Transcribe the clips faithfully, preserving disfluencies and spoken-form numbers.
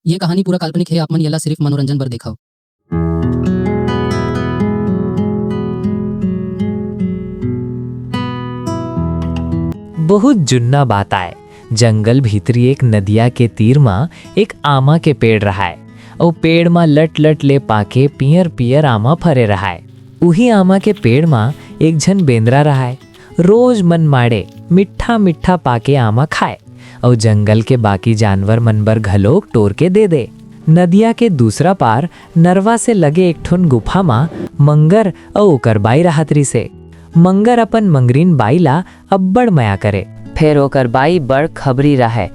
ये कहानी पूरा काल्पनिक हे, आप मन येला सिरिफ मनोरंजन बर देखव। बहुत जुन्ना बात आय। जंगल भीतरी एक नदिया के तीर म एक आमा के पेड़ रहाय। अउ पेड़ म लट-लट ले पाके पियर-पियर आमा फरे रहाय। उही आमा के पेड़ म एक झन बेंदरा रहाय। रोज मन माड़े मिट्ठा-मिट्ठा पाके आमा खाय, अउ जंगल के बाकी जानवर मन बर घलोक टोर के दे दे। नदिया के दूसरा पार नरवा से लगे एक ठोन गुफा म मंगर अउ ओकर बाई राहत रिसे। मंगर अपन मंगरीन बाई ला अब्बड़ मया करे। फेर ओकर बाई बड़ खबरी राहय।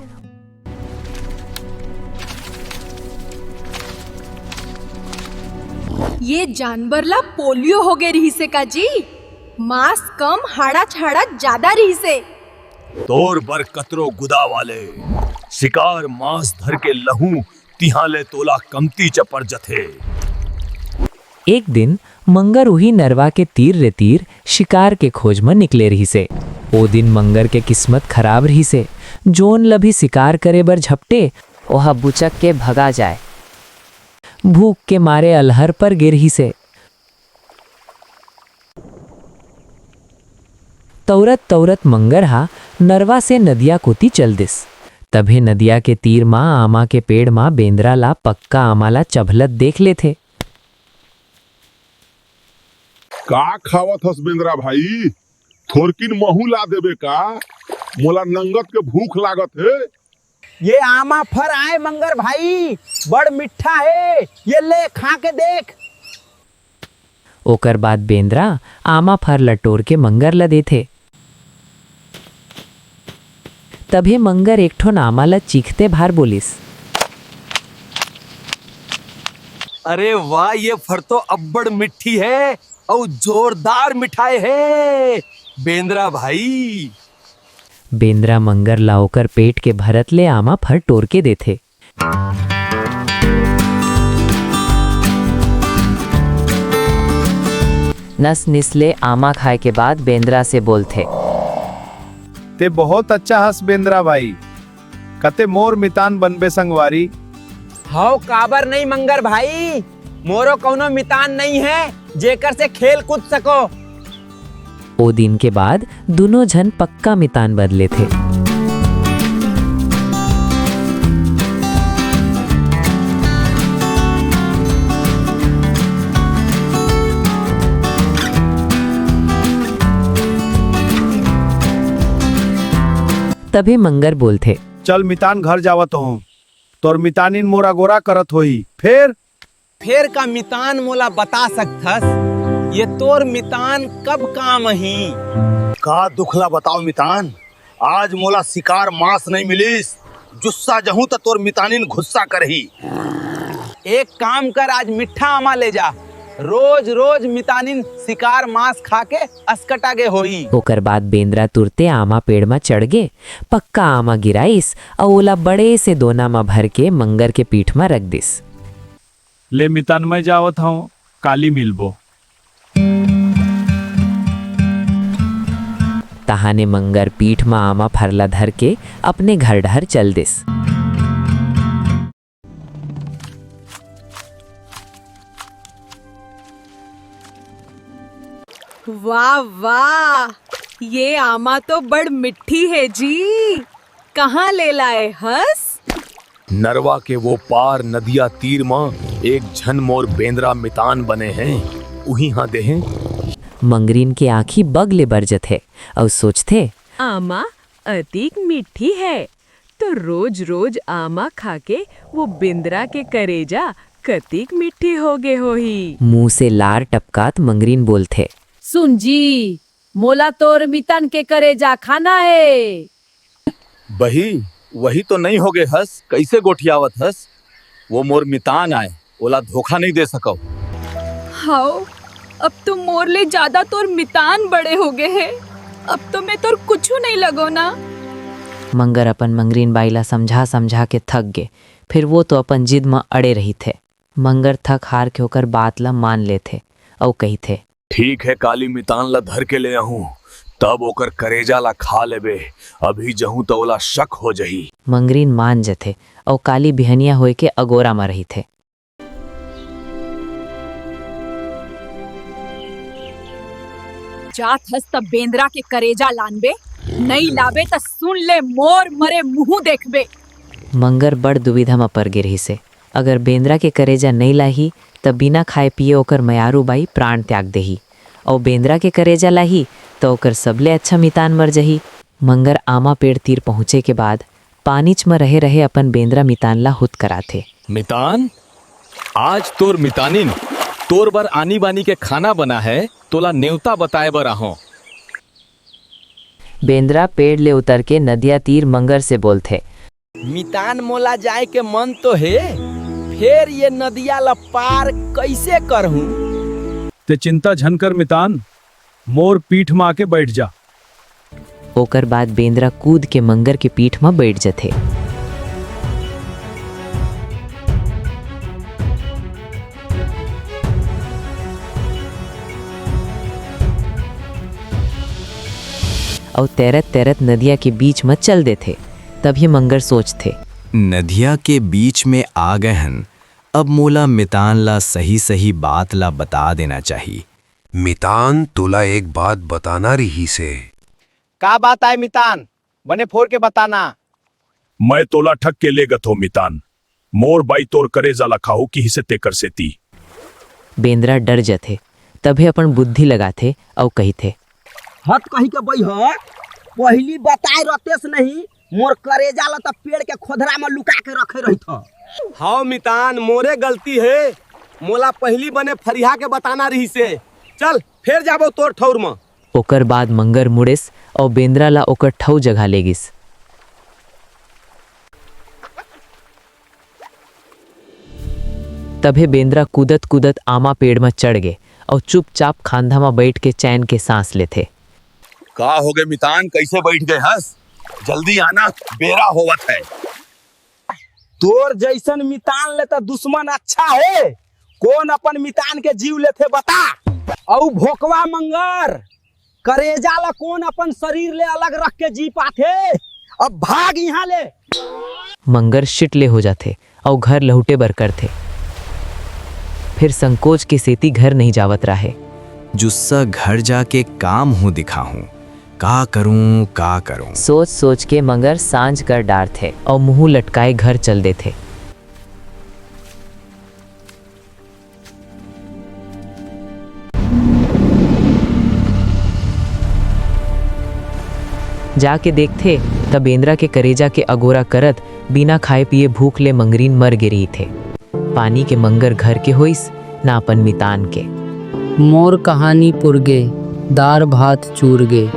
ये जानवर ला पोलियो होगे रिहिसे का जी? मांस कम, हाड़ा छाड़ा जादा रिहिसे। तोर बर कतरो गुदा वाले, शिकार मांस धर के लहूं, तिहां ले तोला कमती चपर जथे। एक दिन मंगर उही नरवा के तीर रे तीर शिकार के खोज म निकले रिहिसे। ओ दिन मंगर के किस्मत खराब रिहिसे। जोन ल भी शिकार करे बर झपटे, ओहा बुचक के भगा जाय। भूख के मारे अलहर पर गे रिहिसे। तौरत-तौरत मंगर हा नरवा से नदिया कोती चल दिस। तभे नदिया के तीर म आमा के पेड़ म बेंदरा ला पक्का आमा ला चभलत देख लेथे। का खावत हस बेंदरा भाई? थोरकिन महू ला देबे का? मोला नंगत के भूख लागत हे। ये आमा फर आय मंगर भाई, बड़ मिट्ठा हे, ये ले खा के देख। ओकर बाद बेंदरा आमा फर ल टोर के मंगर ल देथे। तभे मंगर एक ठोन आमा ल चीखते भार बोलिस। अरे वाह, ये फर तो अब्बड़ मिट्ठी हे अउ जोरदार मिठाय हे, बेंदरा भाई। बेंदरा मंगर ला ओकर पेट के भरत ले आमा फर टोर के देथे। नस निस ले आमा खाय के बाद बेंदरा से बोलथे। ते बहुत अच्छा हस बेंदरा भाई, कते मोर मितान बनबे संगवारी? हव, काबर नहीं मंगर भाई, मोरो कौनो मितान नहीं है जेकर से खेल कूद सको। ओ दिन के बाद दुनों झन पक्का मितान बन लेथे। तभे मंगर बोलथे। चल मितान, घर जावत हों, तोर मितानिन मोर अगोरा करत होही। फेर फेर का मितान मोला बता सकथस, ये तोर मितान कब काम आही? का दुख ला बताओ मितान, आज मोला शिकार मांस नहीं मिलिस, जुस्सा जहूं त तोर मितानिन गुस्सा करही। एक काम कर, आज मिट्ठा आमा ले जा, रोज रोज मितानिन शिकार मांस खा के असकटा गे होही। ओकर बाद बेंदरा तुरते आमा पेड़ म चढ़ गे, पक्का आमा गिराइस अउ ओला बड़े से दोना म भर के मंगर के पीठ म रख दिस। ले मितान, मैं जावत हंव, काली मिलबो। तहाने मंगर पीठ म आमा फरला धर के अपने घर डहर चल दिस। वाह, वाह, ये आमा तो बड़ मिट्ठी हे जी। कहाँ ले लाए हस? नरवा के वो पार नदिया तीर म एक झन मोर बेंदरा मितान बने हे, उही हा देहे। मंगरीन के आँखी बग ले बरजत हे अउ सोचथे। आमा अतिक मिट्ठी हे, तो रोज-रोज आमा खाके वो बेंदरा के करेजा कतिक मिट्ठी होगे होही। मुँह से लार टपकात मंगरीन बोलथे। सुन जी, मोला तोर मितान के करेजा खाना हे। बही, वही तो नइ होगे हस, कइसे गोठियावत हस? वो मोर मितान आय, ओला धोखा नइ दे सकव। हव, अब तो मोर ले जादा तोर मितान बड़े होगे हे, अब तो मैं तोर कुछु नइ लगव ना। मंगर अपन मंगरीन बाई ला समझा समझा के थक गे, फेर वो तो अपन जिद म अड़े रहिथे। मंगर थक हार के ओकर बात ला मान लेथे अउ कहिथे। ठीक हे, काली मितान ला धर के ले आहूं, तब ओकर करेजा ला खा लेबे, अभी जहूं त ओला शक हो जही। मंगरीन मान जथे, अउ काली बिहनिया होय के अगोरा म रहिथे। जात हस त बेंदरा के करेजा लानबे, नई लाबे त सुन ले मोर मरे मुंह देखबे। मंगर बड़ दुविधा म पर गे रहिसे। अगर बेंदरा के करेजा नई लाही, त बिना खाए पिए ओकर मयारू बाई प्राण त्याग देही, अउ बेंदरा के करेजा लाही, त ओकर सबले अच्छा मितान मर जही। मंगर आमा पेड़ तीर पहुंचे के बाद पानीच म रहे रहे अपन बेंदरा मितान ला हुत कराथे। मितान, आज तोर मितानिन तोर बर आनी बानी के खाना बना है, तोला नेवता बताए बर आहों। बेंदरा पेड़ ले उतर के नदिया तीर मंगर से बोलथे। मितान, मोला जाए के मन तो हे, फेर ये नदिया ल पार कइसे करहूं? ते चिंता झन कर मितान, मोर पीठ म आके बइठ जा। ओकर बाद बेंदरा कूद के मंगर के पीठ म बइठ जथे। अउ तैरत-तैरत नदिया के बीच म चल देथे। तभे मंगर सोचथे, नदिया के बीच में आ गए हन, अब मोला मितान ला सही-सही बात ला बता देना चाही। मितान, तोला एक बात बताना रिहिसे। का बात आय मितान? बने फोर के बताना। मैं तोला ठग के ले गथो मितान। मोर बाई तोर करेजा ला खाहू किहिसे तेकर सेती। बेंदरा डर जथे, तभे अपन बुद्धि लगाथे अउ कहिथे। हत कही के बई ह, पहिली बताए रहतेस नहीं, मोर करेजा ला त पेड़ के खोधरा म लुका के रखे रहित। हव मितान, मोरे गलती हे, मोला पहिली बने फरिहा के बताना रिहिसे। चल, फेर जाबो तोर ठौर म। ओकर बाद मंगर मुड़ेस अउ बेंदरा ला ओकर ठऊ जगह ले गिस। तभे बेंदरा कूदत-कूदत आमा पेड़ म चढ़ गे अउ चुपचाप खांधा म बइठ के चैन के सांस लेथे। का होगे मितान, कइसे बइठ गे हस? जल्दी आना, बेरा होवत हे। तोर जइसन मितान ले त दुश्मन अच्छा हे। कोन अपन मितान के जीव लेथे बता? अउ भोकवा मंगर, करेजा ल कोन अपन शरीर ले अलग रख के जी पाथे? अब भाग इहां ले। मंगर शिट ले हो जाथे अउ घर लहुटे बर करथे। फेर संकोच के सेती घर नहीं जावत राहे। जुस्सा घर जाके काम हूं दिखाहूं, का करूं, का करूं? सोच-सोच के मंगर सांझ कर डारथे अउ मुंह लटकाए घर चल देथे। जाके देखथे, त बेंदरा के करेजा के अगोरा करत, बिना खाए पिए भूख ले मंगरीन मर गे रहिथे। पानी के मंगर घर के होइस, ना अपन मितान के। मोर कहानी पुरगे, दार भात चूर गे।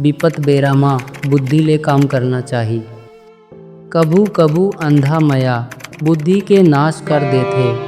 बिपत बेरा म बुद्धि ले काम करना चाही। कभू-कभू अंधा मया बुद्धि के नाश कर देथे।